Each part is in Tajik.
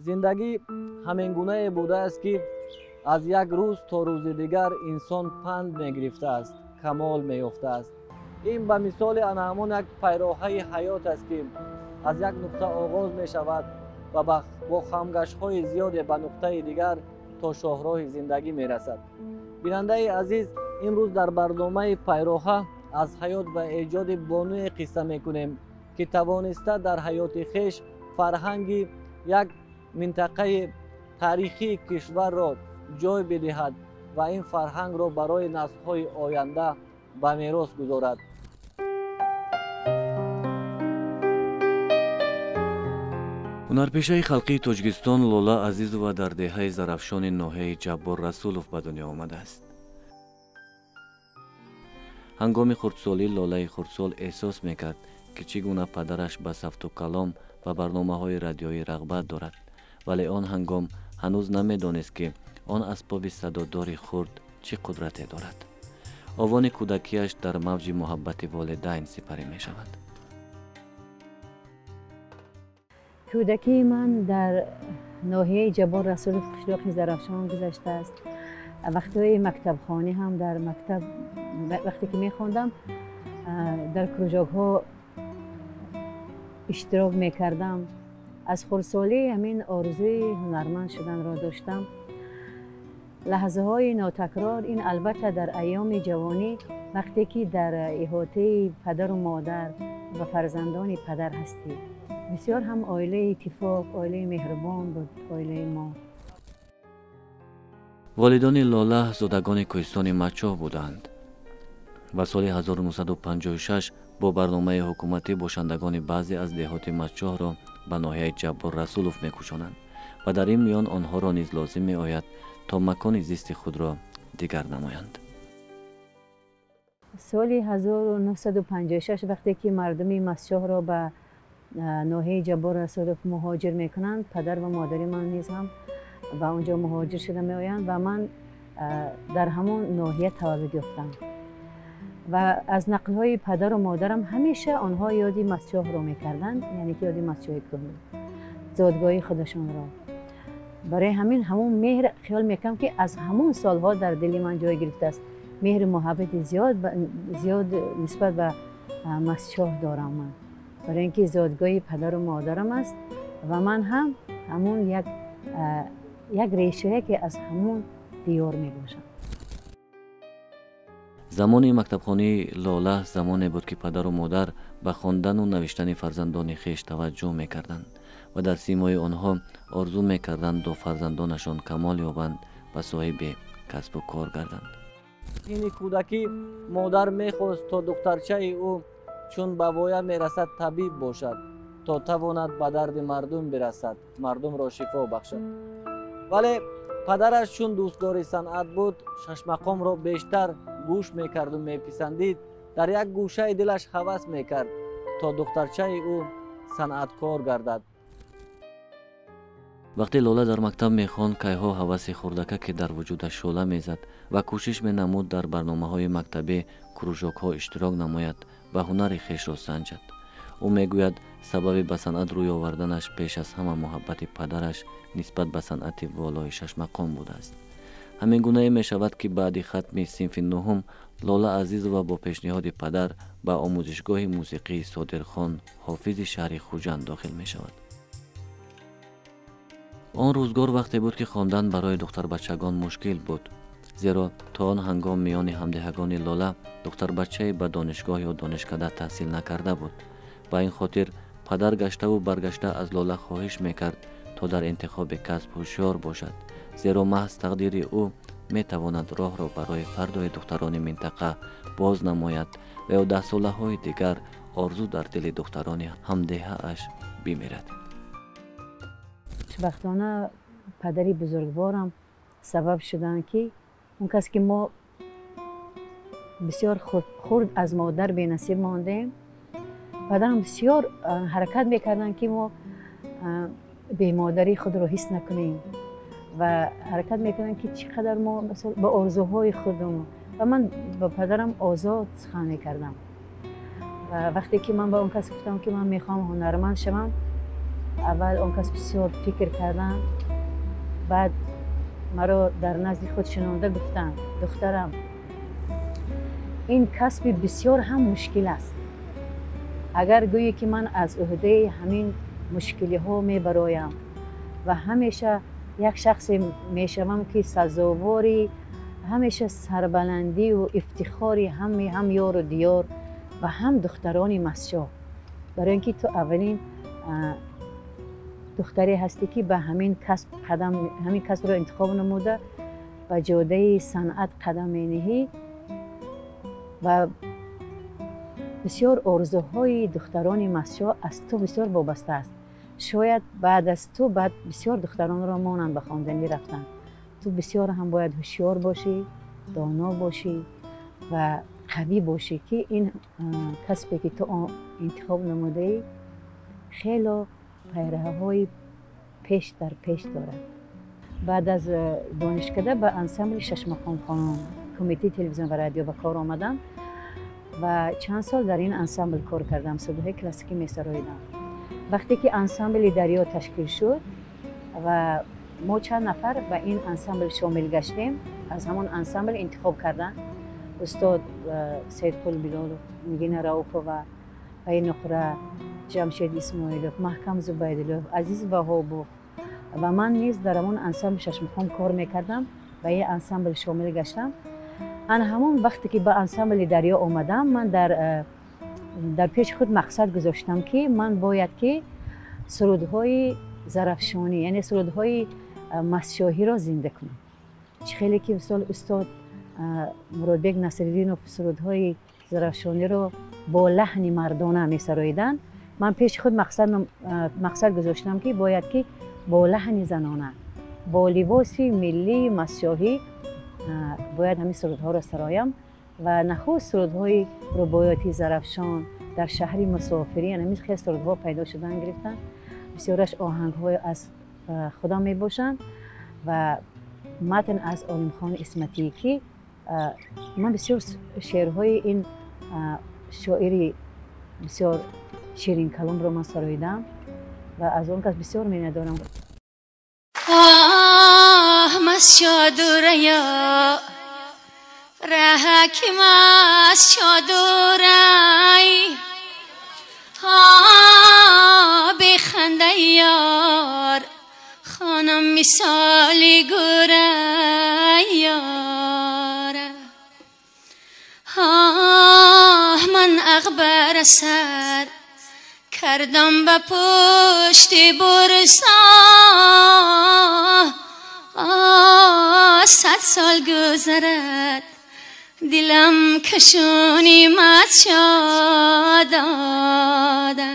Зиндагӣ ҳамин гунае будааст, ки аз як рӯз то рӯзи дигар инсон панд мегирифтааст, камол меёфтааст. Ин ба мисоли ана ҳамон як пайроҳаи ҳаёт аст, ки аз як нуқта оғоз мешавад ва бо хамгаштҳои зиёде ба нуқтаи дигар то шоҳроҳи зиндагӣ мерасад. Бинандаи азиз, имрӯз дар барномаи пайроҳа аз ҳаёт ва эҷоди бонуе қисса мекунем, ки тавониста дар ҳаёти хеш фарҳанги як минтақаи таърихии кишварро ҷой бидиҳад ва ин фарҳангро барои наслҳои оянда ба мерос гузорад. Ҳунарпешаи халқии Тоҷикистон Лола Азизова дар деҳаи Зарафшони ноҳияи Ҷаббор Расулов ба дунё омадааст. Ҳангоми хурдсолӣ Лолаи хурдсол эҳсос мекард, ки чӣ гуна падараш ба сафту калом ва барномаҳои радиоӣ рағбат дорад, вале он ҳангом ҳанӯз намедонист, ки он асбоби садодори хурд чӣ қудрате дорад. Овони кӯдакиаш дар мавҷи муҳаббати волидайн сипарӣ мешавад. Кӯдакии ман дар ноҳияи Ҷаббор Расулов, қишлоқи Зарафшон гузаштааст. Вақтҳои мактабхонӣ ҳам дар мактаб вақте ки мехондам, дар кружокҳо иштирок мекардам. Аз хурдсолӣ ҳамин орзуи ҳунарманд шуданро доштам. Лаҳзаҳои нотакрор ин албатта дар айёми ҷавонӣ, вақте ки дар иҳотаи падару модар ва фарзандони падар ҳастӣ. Бисёр ҳам оилаи иттифоқ, оилаи меҳрубон буд оилаи мо. Волидони Лола зодагони кӯҳистони Мачоҳ буданд ва соли 1956 бо барномаи ҳукуматӣ бошандагони баъзе аз деҳоти Мачоҳро ба ноҳияи Ҷаббор Расулов мекӯчонанд ва дар ин миён онҳоро низ лозим меояд, то макони зисти худро дигар намоянд. Соли 1956 вақте ки мардуми Мастчоҳро ба ноҳияи Ҷаббор Расулов муҳоҷир мекунанд, падар ва модари ман низ ҳам ба он ҷо муҳоҷир шуда меоянд ва ман дар ҳамон ноҳия таваллуд ёфтам. Ва аз нақлҳои падару модарам ҳамеша онҳо ёди Мастчоҳро мекарданд, яъне ки ёди Мастчоҳи кӯҳна, зодгоҳи худашонро. Барои ҳамин ҳамон меҳр хиёл мекунам, ки аз ҳамон солҳо дар дили ман ҷой гирифтааст. Меҳру муҳаббати зиёд нисбат ба Мастчоҳ дорам ман, барои ин ки зодгоҳи падару модарам аст ва ман ҳам ҳамон як решае ки аз ҳамон диёр мебошам. Замони мактабхонии Лола замоне буд, ки падару модар ба хондану навиштани фарзандони хеш таваҷҷӯҳ мекарданд ва дар симои онҳо орзу мекарданд, то фарзандонашон камол ёбанд ва соҳиби касбу кор гарданд. Синни кӯдакӣ модар мехост, то духтарчаи ӯ чун ба воя мерасад табиб бошад, то тавонад ба дарди мардум бирасад, мардумро шифо бахшад. Вале падараш чун дӯстдори санъат буд, шашмақомро бештар гӯш мекарду меписандид, дар як гӯшаи дилаш ҳавас мекард, то духтарчаи ӯ санъаткор гардад. Вақте Лола дар мактаб мехонд, кайҳо ҳаваси хурдака, ки дар вуҷудаш шӯъла мезад ва кӯшиш менамуд дар барномаҳои мактабӣ, кружокҳо иштирок намояд ва ҳунари хешро санҷад. Ӯ мегӯяд, сабаби ба санъат рӯй оварданаш пеш аз ҳама муҳаббати падараш нисбат ба санъати волои шашмақом будааст. Ҳамин гунае мешавад, ки баъди хатми синфи нуҳум Лола Азизова бо пешниҳоди падар ба омӯзишгоҳи мусиқии Содирхон Ҳофизи шаҳри Хуҷанд дохил мешавад. Он рӯзгор вақте буд, ки хондан барои духтарбачагон мушкил буд, зеро то он ҳангом миёни ҳамдеҳагони Лола духтарбачае ба донишгоҳ ё донишкада таҳсил накарда буд. Ба ин хотир падар гаштаву баргашта аз Лола хоҳиш мекард, то дар интихоби касб ҳушёр бошад, зеро маҳз тақдири ӯ метавонад роҳро барои фардои духтарони минтақа боз намояд ва ё даҳсолаҳои дигар орзу дар дили духтарони ҳамдеҳааш бимирад. Хушбахтона падари бузургворам сабаб шуданд, ки он кас ки мо бисёр хурд аз модар бенасиб мондем, падарам бисёр ҳаракат мекарданд, ки мо бемодарии худро ҳис накунем ва ҳаракат мекарданд, ки чӣ қадар мо ба орзуҳои худам. Ва ман ба падарам озод сухан мекардам. Ва вақте ки ман ба он кас гуфтам, ки ман мехоҳам ҳунарманд шавам, Аввал он кас бисёр фикр карданд, баъд маро дар назди худ шинонда гуфтанд: духтарам, ин касби бисёр ҳам мушкил аст. Агар гӯӣ ки ман аз уҳдаи ҳамин мушкилиҳо мебароям ва ҳамеша як шахсе мешавам ки сазовори ҳамеша сарбаландию ифтихори ҳам ёру диёр ва ҳам духтарони Мастчоҳ, барои ин ки ту аввалин духтаре ҳастӣ ки ба ҳамин касб қадам, ҳамин касбро интихоб намуда ба ҷодаи санъат қадам мениҳӣ ва бисёр орзуҳои духтарони Мастчоҳ аз ту бисёр вобаста аст. Шояд баъд аз ту баъд бисёр духтаронро монанд ба хонданӣ рафтанд. Ту бисёр ҳам бояд ҳушёр бошӣ, доно бошӣ ва қавӣ бошӣ, ки ин касбе ки ту интихоб намудаӣ хело пайраҳаҳои пеш дар пеш дорад. Баъд аз донишкада ба ансамбли шашмақомхонон кумитаи телевизион ва радио ба кор омадам ва чанд сол дар ин ансамбл кор кардам, сурудҳои классикӣ месароидам. Вақте ки ансамбли Дарё ташкил шуд ва мо чанд нафар ба ин ансамбл шомил гаштем, аз ҳамон ансамбл интихоб карданд устод Саидқул Билолов, Нигина Раупова, Нуқра, Ҷамшед Исмоилов, Маҳкам Зубайдуллоев, Азиз Ваҳобов ва ман низ дар ҳамон ансамбли шашмақом кор мекардам, ба ин ансамбл шомил гаштам. Ана ҳамон вақте ки ба ансамбли Дарё омадам, ман дар пеши худ мақсад гузоштам, ки ман бояд ки сурудҳои зарафшонӣ, яъне сурудҳои мастшоҳиро зинда кунам. Чӣ хеле ки мисол устод Муродбек Насриддинов сурудҳои зарафшониро бо лаҳни мардона месароиданд, ман пеши худ мақсад гузоштам, ки бояд ки бо лаҳни занона, бо либоси миллии мастшоҳӣ бояд ҳамин сурудҳоро сароям. Ва нахуст сурудҳои рубоёти Зарафшон, дар шаҳри мусофирӣ, ҳамин хел сурудҳо пайдо шудан гирифтанд. Бисёраш оҳангҳои аз худам мебошанд ва матн аз Олимхон Исматӣ, ки ман бисёр шеърҳои ин шоири бисёр ширинкаломро ман сароидам ва аз он кас бисёр миннатдорам. Оҳ, Мастчоҳдурая, раҳаки Мастчоҳдурай, беханда ёр, хонам мисоли гурай ёра. Оҳ, ман ағбара сар кардам ба пушти бурсо, 100 сол гузарад дилам кашони Мастчоҳ дода,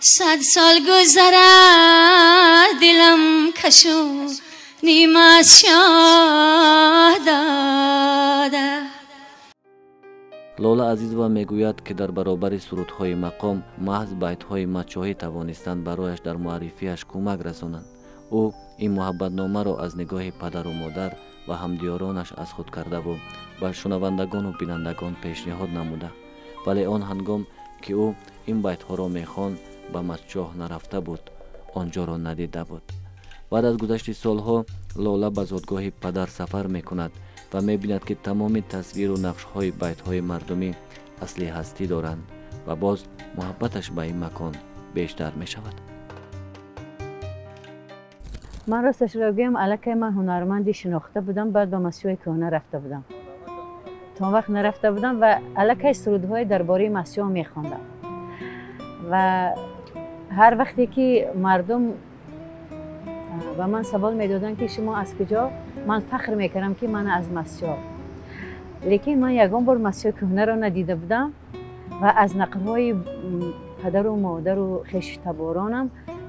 100 сол гузарад дилам кашони Мастчоҳ дода. Лола Азизова мегӯяд, ки дар баробари сурудҳои мақом маҳз байтҳои мастчоҳӣ тавонистанд барояш дар муаррифиаш кӯмак расонанд. Ӯ ин муҳаббатномаро аз нигоҳи падару модар ва ҳамдиёронаш аз худ кардаву ба шунавандагону бинандагон пешниҳод намуда. Вале он ҳангом ки ӯ ин байтҳоро мехонд, ба Мастчоҳ нарафта буд, он ҷоро надида буд. Баъд аз гузашти солҳо Лола ба зодгоҳи падар сафар мекунад ва мебинад, ки тамоми тасвиру нақшҳои байтҳои мардумӣ асли ҳастӣ доранд ва боз муҳаббаташ ба ин макон бештар мешавад. Ман росташро гӯям, аллакай ман ҳунарманди шинохта будам, баъд ба Мастчоҳи кӯҳна рафта будам. То он вақт нарафта будам ва аллакай сурудҳои дар бораи Мастчоҳ мехондам. Ва ҳар вақте ки мардум ба ман савол медоданд, ки шумо аз куҷо, ман фахр мекардам, ки ман аз Мастчоҳ. Лекин ман ягон бор Мастчоҳи кӯҳнаро надида будам ва аз нақлҳои падару модару хештаборонам,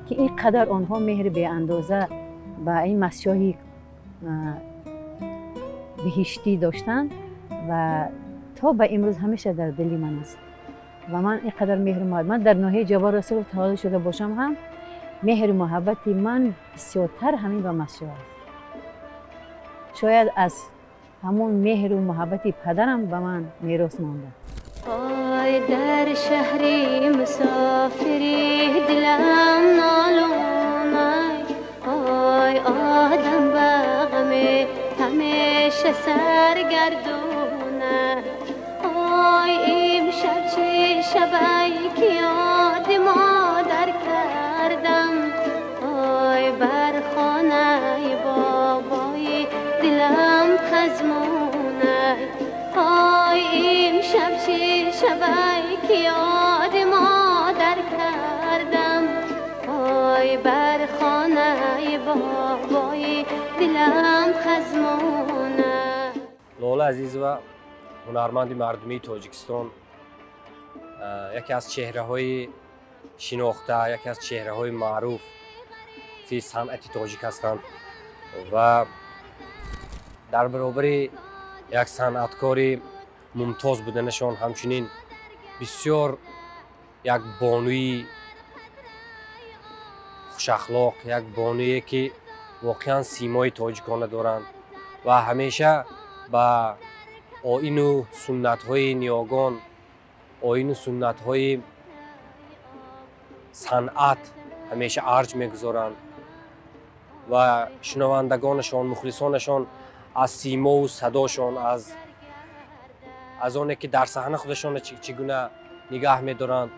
ки ин қадар онҳо меҳри беандоза ба ин Мастчоҳи биҳиштӣ доштанд ва то ба имрӯз ҳамеша дар дили ман аст. Ва ман ин қадар меҳру муҳаббат, ман дар ноҳияи Ҷаббор Расулов таваллуд шуда бошам ҳам, меҳру муҳаббати ман бисёртар ҳамин ба Мастчоҳ аст. Шояд аз ҳамон меҳру муҳаббати падарам ба ман мерос монда. Ой, дар шаҳри мусофирӣ дилам. گردونه آی امشب چه شبی که یاد مادر کردم آی بر خانه بابای دلم خزمونه آی امشب چه شبی که یاد مادر کردم آی بر خانه بابای دلم خزمونه. Лола Азизова ҳунарманди мардумии Тоҷикистон, яке аз чеҳраҳои шинохта, яке аз чеҳраҳои маъруф фи санъати тоҷик ҳастанд ва дар баробари як санъаткори мумтоз буданашон ҳамчунин бисёр як бонуи хушахлоқ, як бонуе ки воқеан симои тоҷикона доранд ва ҳамеша ба оину суннатҳои ниёгон, оину суннатҳои санъат ҳамеша арҷ мегузоранд ва шунавандагонашон, мухлисонашон аз симову садошон, аз оне ки дар саҳна худашонро чӣ гуна нигаҳ медоранд,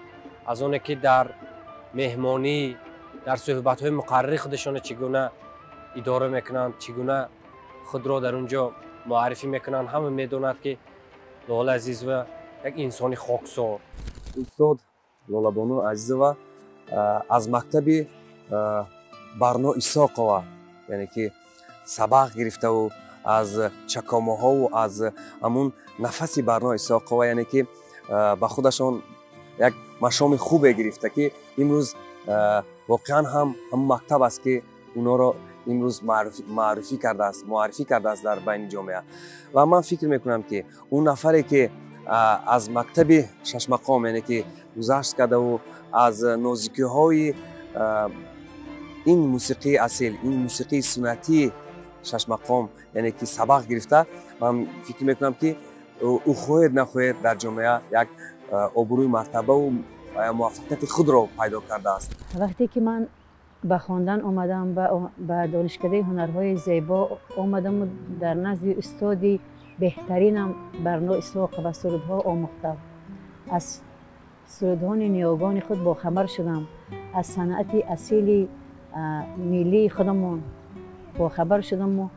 аз оне ки дар меҳмонӣ, дар суҳбатҳои муқаррарӣ худашонро чӣ гуна идора мекунанд, чӣ гуна худро дар он ҷо муаррифӣ мекунанд, ҳама медонад ки Лола Азизова як инсони хоксор. Устод Лолабону Азизова аз мактаби Барно Исоқова, яъне ки сабақ гирифтаву аз чакомаҳову аз ҳамун нафаси Барно Исоқова, яъне ки ба худашон як машоми хубе гирифта, ки имрӯз воқеан ҳам ҳамун мактаб аст, ки уноро имрӯз маърифӣ кардааст дар байни ҷомеа. Ва ман фикр мекунам, ки он нафаре ки аз мактаби шашмақом, яъне ки гузашт кардаву аз нозикиҳои ин мусиқии асил, ин мусиқии суннатии шашмақом, яъне ки сабақ гирифта, ман фикр мекунам, ки ӯ хоҳед нахоҳед дар ҷомеа як обрӯи мартабаву муваффақияти худро пайдо кардааст. Вақте ки ман ба хондан омадам, ба донишкадаи ҳунарҳои зебо омадаму дар назди устоди беҳтаринам Барно Исоқова сурудҳо омӯхтам, аз сурудҳои ниёгони худ бохабар шудам, аз санъати асили миллии худамон бохабар шудаму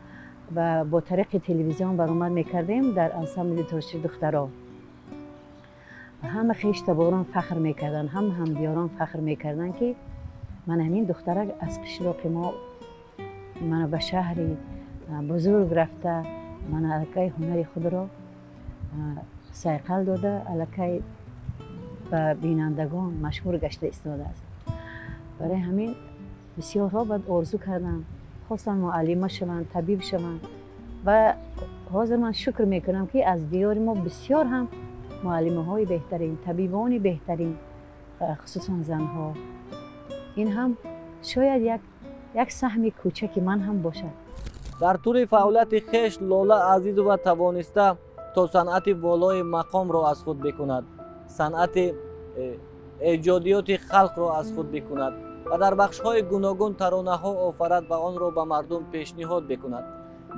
ва бо тариқи телевизион баромад мекардем дар ансамбли тоҷи духтаро. Ҳама хештаборон фахр мекарданд, ҳама ҳамдиёрон фахр мекарданд, ки ман ҳамин духтарак аз қишлоқи мо мана ба шаҳри бузург рафта, мана аллакай ҳунари худро сайқал дода, аллакай ба бинандагон машҳур гашта истодааст. Барои ҳамин бисёрҳо баъд орзу карданд, хостанд муаллима шаванд, табиб шаванд. Ва ҳозир ман шукр мекунам, ки аз диёри мо бисёр ҳам муаллимаҳои беҳтарин, табибони беҳтарин, хусусан занҳо. Ин ҳам шояд як саҳми кӯчаки ман ҳам бошад. Дар тӯли фаъолияти хеш Лола Азизова тавониста то санъати волои мақомро аз худ бикунад, санъати эҷодиёти халқро аз худ бикунад ва дар бахшҳои гуногун таронаҳо офарад ва онро ба мардум пешниҳод бикунад.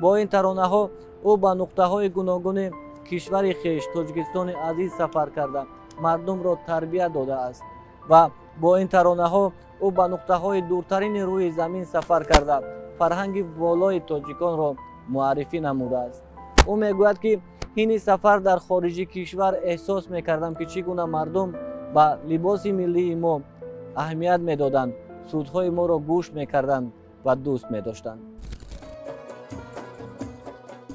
Бо ин таронаҳо ӯ ба нуқтаҳои гуногуни кишвари хеш Тоҷикистони азиз сафар карда, мардумро тарбия додааст ва бо ин таронаҳо ӯ ба нуқтаҳои дуртарини рӯи замин сафар карда, фарҳанги волои тоҷиконро муаррифӣ намудааст. Ӯ мегӯяд, ки ҳини сафар дар хориҷи кишвар эҳсос мекардам, ки чӣ гуна мардум ба либоси миллии мо аҳамият медоданд, сурудҳои моро гӯш мекарданд ва дӯст медоштанд.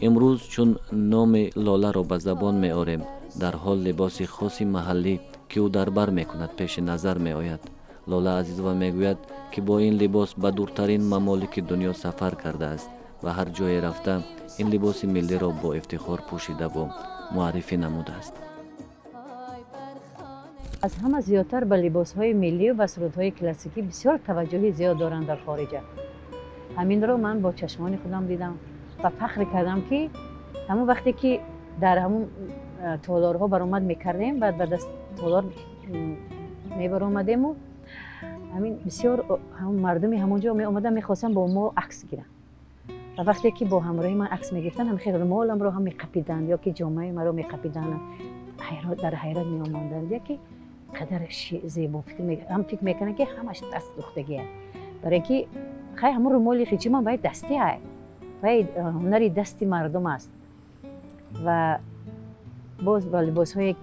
Имрӯз чун номи Лоларо ба забон меорем, дар ҳол либоси хоси маҳаллӣ, ки ӯ дар бар мекунад, пеши назар меояд. Лола Азизова мегӯяд, ки бо ин либос ба дуртарин мамолики дунё сафар кардааст ва ҳар ҷое рафта ин либоси миллиро бо ифтихор пӯшидаву муаррифӣ намудааст. Аз ҳама зиёдтар ба либосҳои миллӣ ва сурудҳои классикӣ бисёр таваҷҷӯҳи зиёд доранд дар хориҷа. Ҳаминро ман бо чашмони худам дидам ва фахр кардам, ки ҳамон вақте ки дар ҳамон толорҳо баромад мекардем, баъд ба даст толор мебаромадему ҳамин бисёр мардуми ҳамон ҷо меомаданд, мехостанд бо мо акс гиранд. Ва вақте ки бо ҳамроҳи ман акс мегирифтанд, ҳам хеле румоламро ҳам меқапиданд ё ки ҷомаи маро меқапиданд, дар ҳайрат меомонданд, яке қадар зебо ҳам фикр мекунанд, ки ҳамаш даст духтагия, барои ки хай ҳамон румоли хичи ман бояд дасти ай, вай ҳунари дасти мардум аст. Ва боз ба либосҳои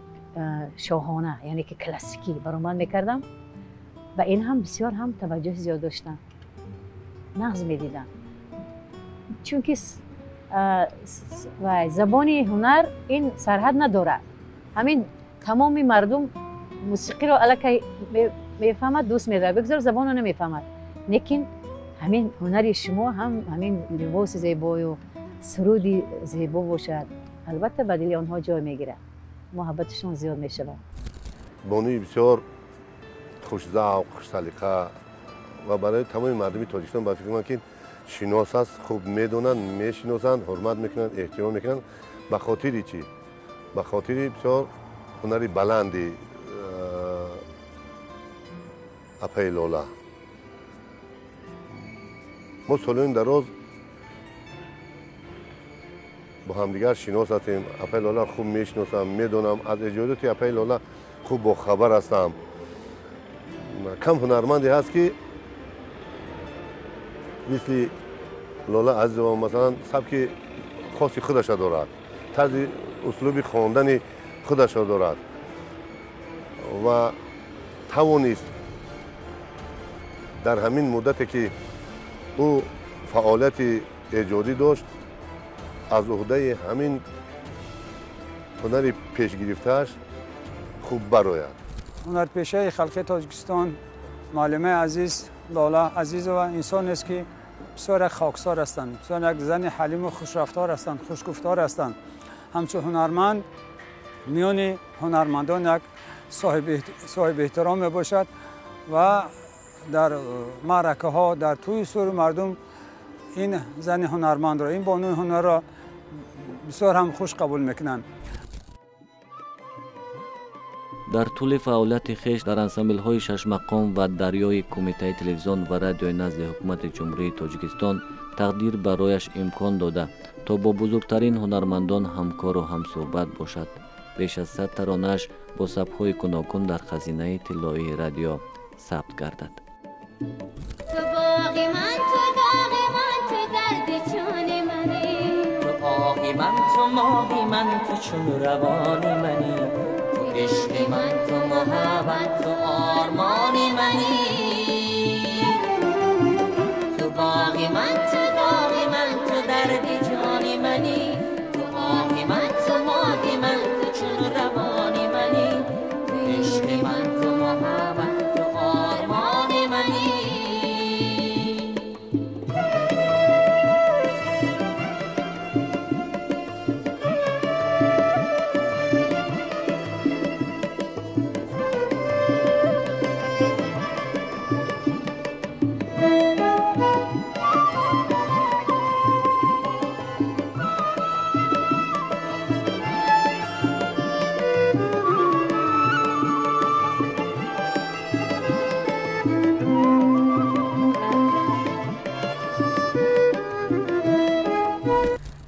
шоҳона, яъне ки классикӣ баромад мекардам ва ин ҳам бисёр ҳам таваҷҷӯҳи зиёд доштанд, нағз медиданд, чунки забони ҳунар ин сарҳад надорад. Ҳамин тамоми мардум мусиқиро аллакай мефаҳмад, дӯст медорад, бигзор забонро намефаҳмад, лекин ҳамин ҳунари шумо ҳам ҳамин либоси зебою суруди зебо бошад, албатта ба дили онҳо ҷой мегирад, муҳаббаташон зиёд мешавад. Бонуи бисёр хушзавқ, хушсалиқа ва барои тамоми мардуми Тоҷикистон ба фикр ман ки шинос аст, хуб медонанд, мешиносанд, ҳурмат мекунанд, эҳтиром мекунанд. Ба хотири чӣ? Ба хотири бисёр ҳунари баланди апаи Лола. Мо солҳои дароз бо ҳамдигар шинос ҳастем. Апаи Лола хуб мешиносам, медонам, аз эҷодиёти апаи Лола хуб бохабар ҳастам. Кам ҳунарманде ҳаст ки мисли Лола Азизова масалан сабки хоси худаша дорад, тарзи услуби хондани худаша дорад ва тавонист дар ҳамин муддате ки ӯ фаъолияти эҷодӣ дошт, аз уҳдаи ҳамин ҳунари пешгирифтааш хуб барояд. Ҳунарпешаи халқи Тоҷикистон муаллимаи азиз Лола Азизова инсонест ки бисёр як хоксор ҳастанд, бисёр як зани ҳалиму хушрафтор ҳастанд, хушгуфтор ҳастанд. Ҳамчун ҳунарманд миёни ҳунармандон як соҳиби эҳтиром мебошад ва дар маъракаҳо, дар тӯи сури мардум ин зани ҳунармандро, ин бонуи ҳунарро бисёр ҳам хуш қабул мекунанд. Дар тӯли фаъолияти хеш дар ансамблҳои шашмақом ва дарёи Кумитаи телевизион ва радиои назди ҳукумати Ҷумҳурии Тоҷикистон тақдир барояш имкон дода то бо бузургтарин ҳунармандон ҳамкору ҳамсӯҳбат бошад. Беш аз 100 таронааш бо сабкҳои гуногун дар хазинаи тиллоии радио сабт гардад. Ту боғи ман, ту доғи ман, ту дарди чуни мани, ту оҳи ман, ту моҳи ман, ту чун равони мани, ту ишқи ман, ту муҳаббат, ту ормони мани, ту боғи ман, ту доғи ман, ту дарди ҷони мани, ту оҳи ман, ту моҳи ман, ту чун равони мани, ту ишқи ман, ту муҳаббат, ту ормони мани.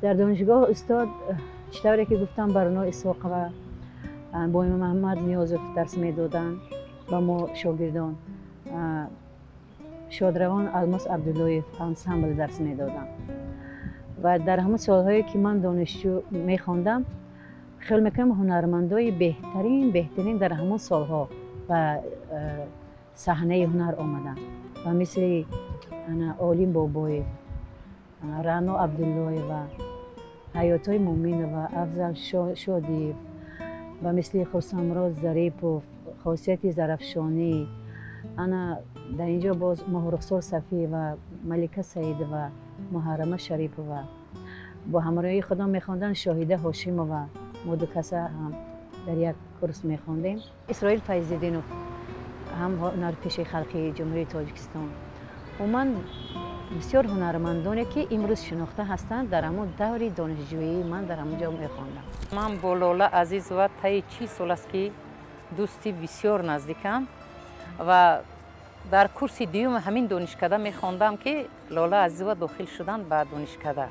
Дар донишгоҳ устод чӣ тавре ки гуфтам, Барно Исоқова, Бойма Муҳаммад Ниёзов дарс медоданд ба мо шогирдон. Шодравон Алмос Абдуллоев ансамбл дарс медоданд. Ва дар ҳамон солҳое ки ман донишҷӯ мехондам, хиёл мекунам ҳунармандои беҳтарин дар ҳамон солҳо ба саҳнаи ҳунар омаданд. Ва мисли Олим Бобоев, Рано Абдуллоева, Ҳаётои Муминова, Афзал Шодиев, ва мисли Хурсамрод Зарипов, Хосияти Зарафшонӣ, ана дар ин ҷо боз Моҳрухсор Сафиева, Малика Саидова, Муҳаррама Шарипова. Бо ҳамроҳии худам мехонданд Шоҳида Ҳошимова. Мо ду каса ҳам дар як курс мехондем. Исроил Файзиддинов ҳам ҳунарпешаи халқии Ҷумҳурии Тоҷикистон. Умуман бисёр ҳунармандоне ки имрӯз шинохта ҳастанд, дар ҳамон даври донишҷӯии ман дар ҳамон ҷо мехондам. Ман бо Лола Азизова таи 40 сол аст ки дӯсти бисёр наздикам ва Дар курси дуюм ҳамин донишкада мехондам, ки Лола Азизова дохил шуданд ба донишкада.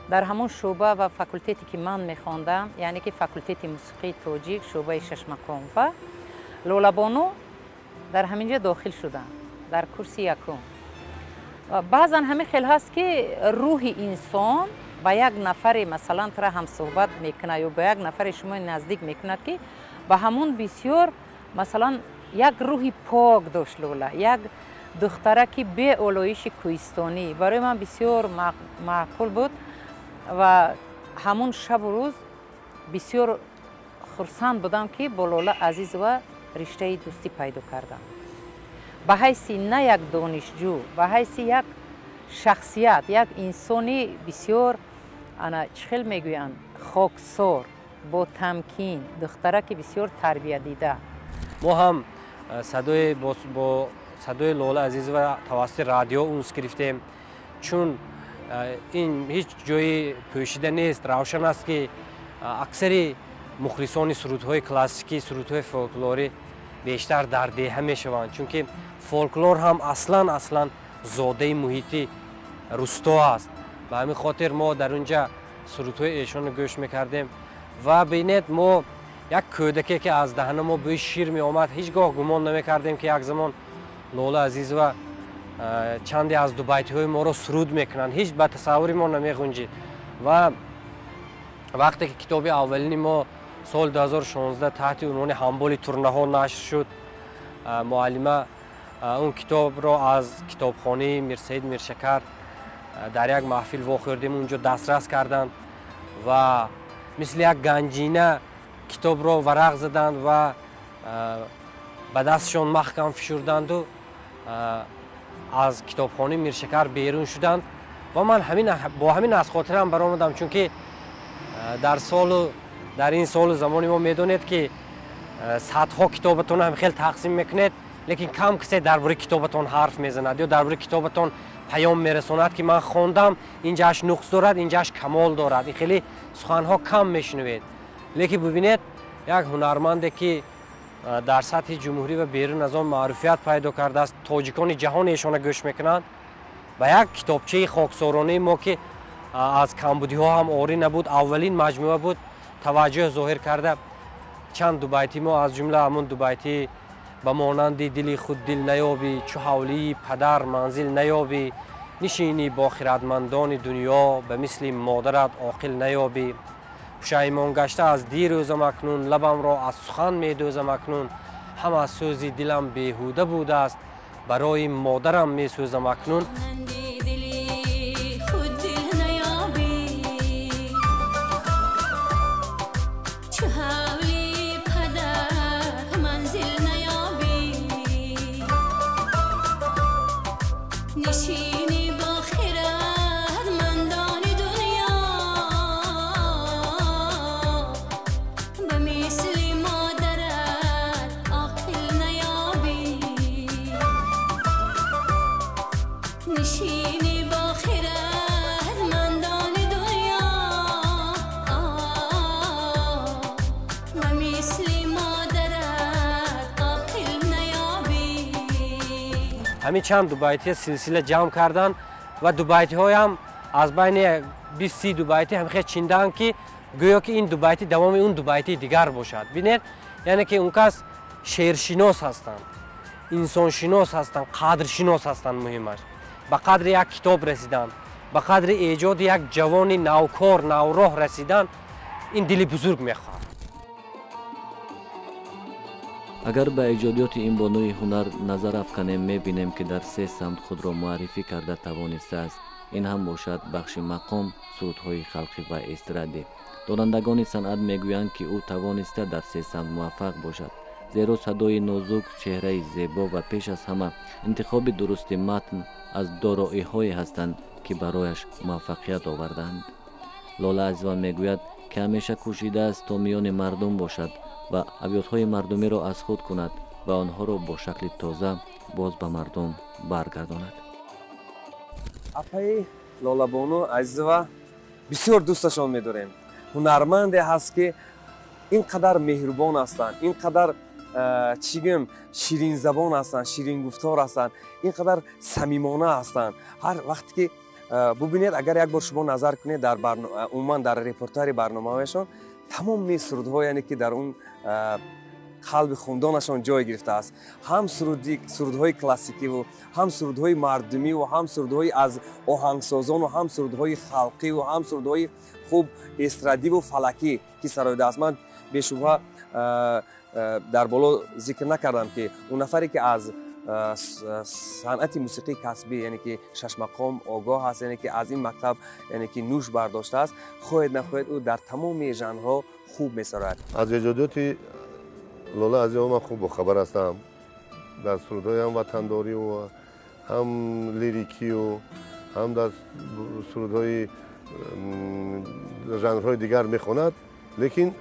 Дар ҳамон шӯъба ва факултете ки ман мехондам, яъне ки факултети мусиқии тоҷик, шӯъбаи шашмақом, ва Лолабону дар ҳамин ҷо дохил шудам дар курси якум. Баъзан ҳамин хел ҳаст, ки рӯҳи инсон ба як нафаре, масалан, тура ҳамсӯҳбат мекунад ё ба як нафаре шумо наздик мекунад, ки ба ҳамон бисёр, масалан, як рӯҳи пок дошт Лола, як духтараки беолоиши кӯҳистонӣ. Барои ман бисёр маъқул буд ва ҳамон шабу рӯз бисёр хурсанд будам, ки бо Лола Азизова риштаи дӯстӣ пайдо кардам. Ба ҳайси на як донишҷӯ, ба ҳайси як шахсият, як инсони бисёр, ана чӣ хел мегӯянд, хоксор, бо тамкин, духтараки бисёр тарбиядида. Мо ҳам садои бо садои Лола Азизова тавассути радио унс гирифтем, чун ин ҳеҷ ҷои пӯшида нест, равшан аст, ки аксари мухлисони сурудҳои классикӣ, сурудҳои фолклорӣ бештар дар деҳа мешаванд, чунки фолклор ҳам аслан зодаи муҳити русто аст. Ба ҳамин хотир мо дар унҷа сурудҳои эшонро гӯш мекардем ва бинед, мо як кӯдаке, ки аз даҳана мо бӯи шир меомад, ҳеҷ гоҳ гумон намекардем, ки як замон Лола Азизова чанде аз дубайтиҳои моро суруд мекунанд. Ҳеҷ ба тасаввури мо намеғунҷид. Ва вақте ки китоби аввалини мо соли 2016 таҳти унвони «Ҳамболи турнаҳо» нашр шуд, муаллима он китобро аз китобхонаи Мирсаид Миршакар дар як маҳфил вохӯрдем, унҷо дастрас карданд ва мисли як ганҷина китобро варақ заданд ва ба дастшон маҳкам фишурданду аз китобхонаи Миршакар берун шуданд. Ва ман бо ҳамин аз хотирам баромадам, чунки дар ин солу замони мо медонед, ки садҳо китобатон ҳам хел тақсим мекунед, лекин кам касе дар бораи китобатон ҳарф мезанад ё дар бораи китобатон паём мерасонад, ки ман хондам, инҷааш нуқс дорад, инҷааш камол дорад. Ин хеле суханҳо кам мешунавед. Лекин бибинед, як ҳунарманде, ки дар сатҳи ҷумҳурӣ ва берун аз он маъруфият пайдо кардааст, тоҷикони ҷаҳон эшона гӯш мекунанд, ба як китобчаи хоксоронаи мо, ки аз камбудиҳо ҳам орӣ набуд, аввалин маҷмӯа буд, таваҷҷӯҳ зоҳир карда чанд дубайти мо, аз ҷумла ҳамон дубайти «Ба монанди дили худ дил наёбӣ, чу ҳавлии падар манзил наёбӣ, нишинӣ бо хиратмандони дунё, ба мисли модарат оқил наёбӣ, пушаймон гашта аз дирӯзам акнун, лабамро аз сухан медӯзам акнун, ҳама сӯзи дилам беҳуда будааст, барои модарам месӯзам акнун». Ҳамин чанд дубайтия силсила ҷамъ карданд ва дубайтиҳоям аз байни 20-30 дубайтӣ ҳамхел чиндаанд, ки гӯё ки ин дубайтӣ давоми он дубайтии дигар бошад. Бинед, яъне ки он кас шеършинос ҳастанд, инсоншинос ҳастанд, қадршинос ҳастанд. Муҳимаш ба қадри як китоб расиданд, ба қадри эҷоди як ҷавони навкор, навроҳ расидан, ин дили бузург мехоҳад. Агар ба эҷодиёти ин бонуи ҳунар назар афканем, мебинем, ки дар се самт худро муаррифӣ карда тавонистааст. Ин ҳам бошад бахши мақом, сурудҳои халқӣ ва эстрадӣ. Донандагони санъат мегӯянд, ки ӯ тавониста дар се самт муваффақ бошад, зеро садои нозук, чеҳраи зебо ва пеш аз ҳама интихоби дурусти матн аз дороиҳое ҳастанд, ки барояш муваффақият овардаанд. Лола Азизова мегӯяд, ки ҳамеша кӯшидааст то миёни мардум бошад ва абётҳои мардумиро аз худ кунад ва онҳоро бо шакли тоза боз ба мардум баргардонад. Апаи Лолабону Азизова бисёр дӯсташон медорем. Ҳунарманде ҳаст, ки ин қадар меҳрубон ҳастанд, ин қадар чӣ гӯем, ширинзабон ҳастанд, ширингуфтор ҳастанд, ин қадар самимона ҳастанд. Ҳар вақте ки бубинед, агар як бор шумо назар кунед дар умуман дар репертуари барномаҳояшон, тамоми сурудҳо, яъне ки дар он қалби хундонашон ҷой гирифтааст. Ҳам сурудҳои классикиву, ҳам сурудҳои мардумиву, ҳам сурудҳои аз оҳангсозону, ҳам сурудҳои халқиву, ҳам сурудҳои хуб эстрадиву фалакӣ ки сароидааст. Ман бешубҳа дар боло зикр накардам, ки он нафаре ки аз санъати мусиқии касбӣ, яъне ки шашмақом огоҳ аст, яъне ки аз ин мактаб, яъне ки нӯш бардоштааст, хоҳед нахоҳед, ӯ дар тамоми жанрҳо хуб месарояд. Аз эҷодиёти Лола Азизова ман хуб бохабар ҳастам. Дар сурудҳои ҳам ватандориву, ҳам лирикию, ҳам дар сурудҳои жанрҳои дигар мехонад, лекин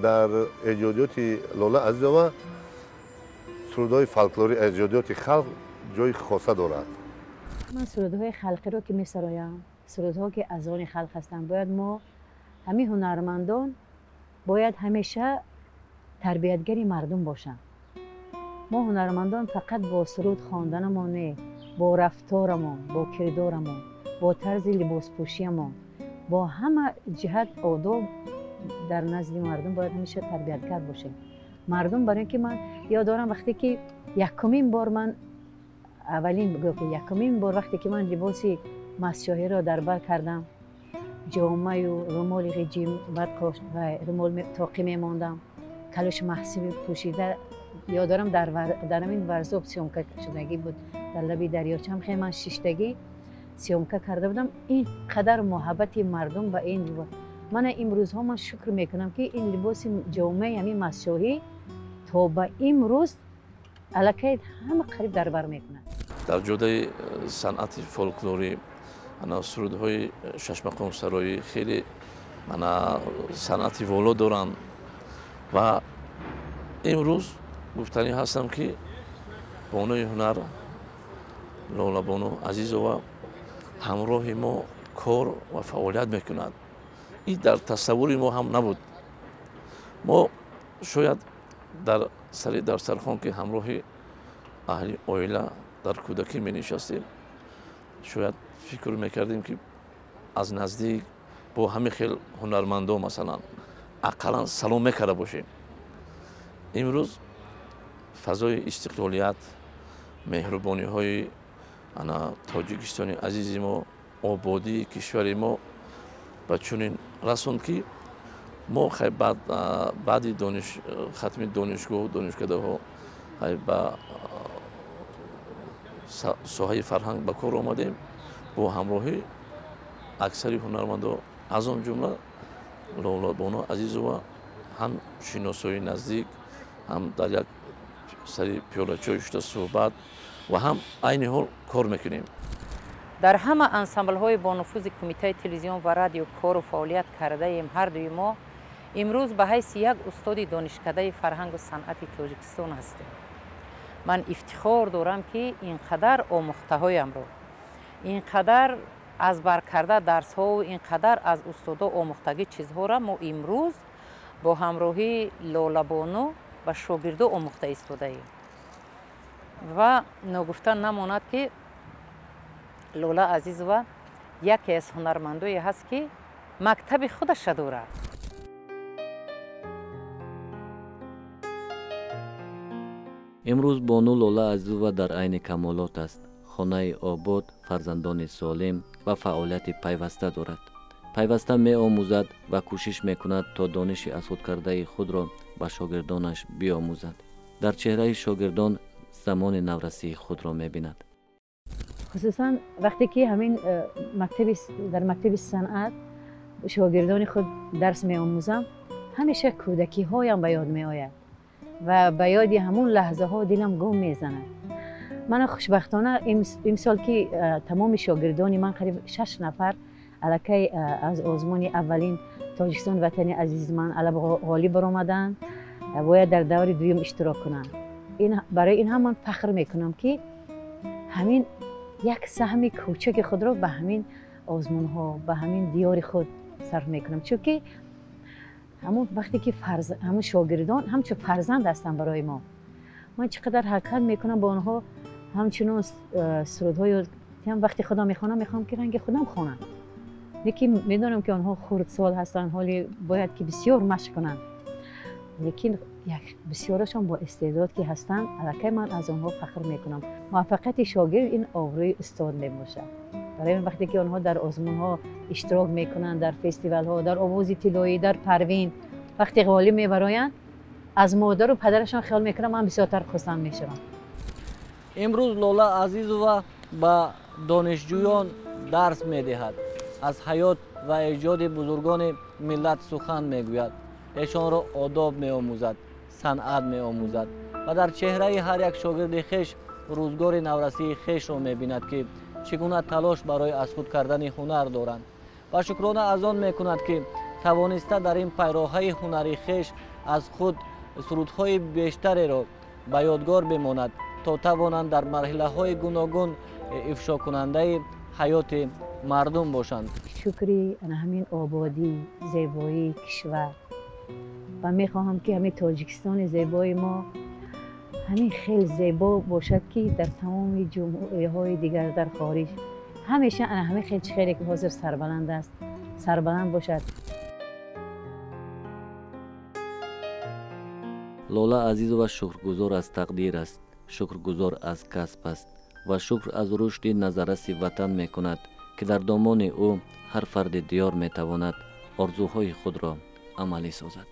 дар эҷодиёти Лола Азизова сурудҳои фолклорӣ, эҷодиёти халқ ҷои хоса дорад. Ман сурудҳои халқиро ки месароям, сурудҳо ки аз они халқ ҳастанд, бояд мо ҳамин ҳунармандон бояд ҳамеша тарбиятгари мардум бошанд. Мо ҳунармандон фақат бо суруд хонданамон не, бо рафторамон, бо кирдорамон, бо тарзи либоспӯшиямон, бо ҳама ҷиҳат одоб дар назди мардум бояд ҳамеша тарбиятгар бошем. Мардум, барои ин ки ман ёд дорам, вақте ки якумин бор ман аввалин гӯ ки якумин бор вақте ки ман либоси мастшоҳиро дар бар кардам, ҷомаю румоли ғиҷим бар румол тоқӣ мемондам, калош маҳсуби пӯшида, ёд дорам дар ҳамин Варзоб съёмка шудагӣ буд, дар лаби дарёча ҳам хеле ман шиштагӣ съёмка карда будам. Ин қадар муҳаббати мардум ба ин либос, мана имрӯзҳо ман шукр мекунам, ки ин либоси ҷомаи ҳамин мастшоҳӣ то ба имрӯз аллакай ҳама қариб дар бар мекунад. Дар ҷодаи санъати фолклорӣ ана сурудҳои шашмақомсароӣ хеле ана санъати воло доранд ва имрӯз гуфтанӣ ҳастам, ки бонуи ҳунар Лолабону Азизова ҳамроҳи мо кор ва фаъолият мекунад. Ин дар тасаввури мо ҳам набуд. Мо шояд дар сари дарсархон, ки ҳамроҳи аҳли оила дар кӯдакӣ менишастем, шояд фикр мекардем, ки аз наздик бо ҳамин хел ҳунармандо масалан ақаллан салом мекарда бошем. Имрӯз фазои истиқлолият, меҳрубониҳои ана Тоҷикистони азизи мо, ободии кишвари мо ба чунин расонд, ки мо хай баъди хатми донишгоҳу донишкадаҳо ба соҳаи фарҳанг ба кор омадем бо ҳамроҳи аксари ҳунармандо, аз он ҷумла Лолабону Азизова, ҳам шиносои наздик, ҳам дар як сари пиёлачой шуда суҳбат ва ҳам айни ҳол кор мекунем. Дар ҳама ансамблҳои бонуфузи Кумитаи телевизион ва радио кору фаъолият кардаем ҳардуи мо. Имрӯз ба ҳайси як устоди донишкадаи фарҳангу санъати Тоҷикистон ҳастем. Ман ифтихор дорам, ки ин қадар омӯхтаҳоямро, ин қадар аз бар карда дарсҳову ин қадар аз устодо омӯхтагӣ чизҳоро мо имрӯз бо ҳамроҳии Лолабону ба шогирдо омӯхта истодаем. Ва ногуфта намонад, ки Лола Азизова яке аз ҳунармандое ҳаст, ки мактаби худаша дорад. Имрӯз бону Лола Азизова дар айни камолот аст. Хонаи обод, фарзандони солим ва фаъолияти пайваста дорад. Пайваста меомӯзад ва кӯшиш мекунад, то дониши аз худ кардаи худро ба шогирдонаш биомӯзад. Дар чеҳраи шогирдон замони наврасии худро мебинад. Хусусан вақте ки ҳамин дар мактаби санъат шогирдони худ дарс меомӯзам, ҳамеша кӯдакиҳоям ба ёд меояд ва ба ёди ҳамун лаҳзаҳо дилам гум мезанад. Мана хушбахтона имсол ки тамоми шогирдони ман қариб 6 нафар аллакай аз озмуни аввалин Тоҷикистон ватани азизи ман ғолиб баромаданд, бояд дар даври дуюм иштирок кунанд. Барои ин ҳам ман фахр мекунам, ки ҳамин як саҳми кӯчаки худро ба ҳамин озмунҳо, ба ҳамин диёри худ сарф мекунам, чунки ҳамун вақте ки ҳамун шогирдон ҳамчун фарзанд ҳастанд барои мо. Ман чӣ қадар ҳаракат мекунам ба онҳо ҳамчунон сурудҳо ёд диҳам. Вақти худам мехонам, мехоҳам ки ранги худам хонам, лекин медонам ки онҳо хурдсол ҳастанд, ҳоли бояд ки бисёр машқ кунанд, лекин бисёрашон бо истеъдод ки ҳастанд, аллакай ман аз онҳо фахр мекунам. Муваффақияти шогирд ин обрӯи устод мебошад. Барои вақте ки онҳо дар озмунҳо иштирок мекунанд, дар фестивалҳо, дар овози тиллоӣ, дар Парвин, вақте ғолиб мебароянд, аз модару падарашон хиёл мекунам ман бисёртар хурсанд мешавам. Имрӯз Лола Азизова ба донишҷӯён дарс медиҳад, аз ҳаёт ва эҷоди бузургони миллат сухан мегӯяд, эшонро одоб меомӯзад, санъат меомӯзад ва дар чеҳраи ҳар як шогирди хеш рӯзгори наврасии хешро мебинад, ки чӣ гуна талош барои аз худ кардани ҳунар доранд ва шукрона аз он мекунад, ки тавониста дар ин пайроҳаи ҳунари хеш аз худ сурудҳои бештареро ба ёдгор бимонад, то тавонанд дар марҳилаҳои гуногун ифшокунандаи ҳаёти мардум бошанд. Шукри ана ҳамин ободӣ, зебоии кишвар ва мехоҳам ки ҳамин Тоҷикистони зебои мо ҳамин хел зебо бошад, ки дар тамоми ҷумҳуриҳои дигар дар хориҷ ҳамеша ана ҳамин хел чӣ хеле ки ҳозир сарбаланд аст, сарбаланд бошад. Лола Азизова шукргузор аз тақдир аст, шукргузор аз касб аст ва шукр аз рушди назарраси ватан мекунад, ки дар домони ӯ ҳар фарди диёр метавонад орзуҳои худро амалӣ созад.